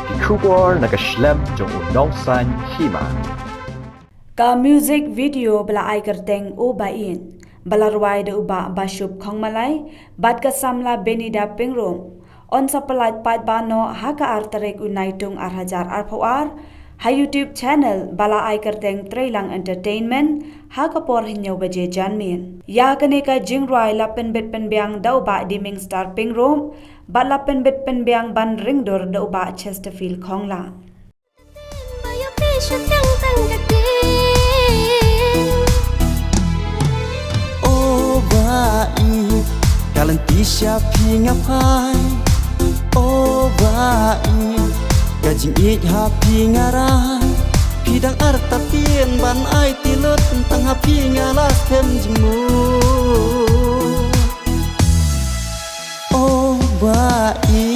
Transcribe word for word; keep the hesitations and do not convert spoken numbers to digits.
Ki khubor na ka shlem jong u Nongsaiñ Hima. Ka music video ba la ai kyrteng O Ba Ïeit, ba la rwai da u Bah Bashub Khongmalai bad ka samla Benida Pyngrope, yn sa pyllait paidbah noh ha ka ar tarik u Naitung ar hajar arphew ar ha YouTube channel ba la ai kyrteng Treilang Entertainment ha ka por hynñiew baje janmiet. Ïa kane ka jingrwai la pynbit pynbiang da u Bah Dimingstar Pyngrope bad la pynbit pynbiang ban ringdur da u Bah Chesterfield Khonglah. O Ba Ïeit, ka lynti sha phi nga phai. O Ba Ïeit, ka jingïeit ha phi nga rai. Phi dang artatien ban aiti lut, tang ha phi nga la skhem jingmut. O Ba Ïeit,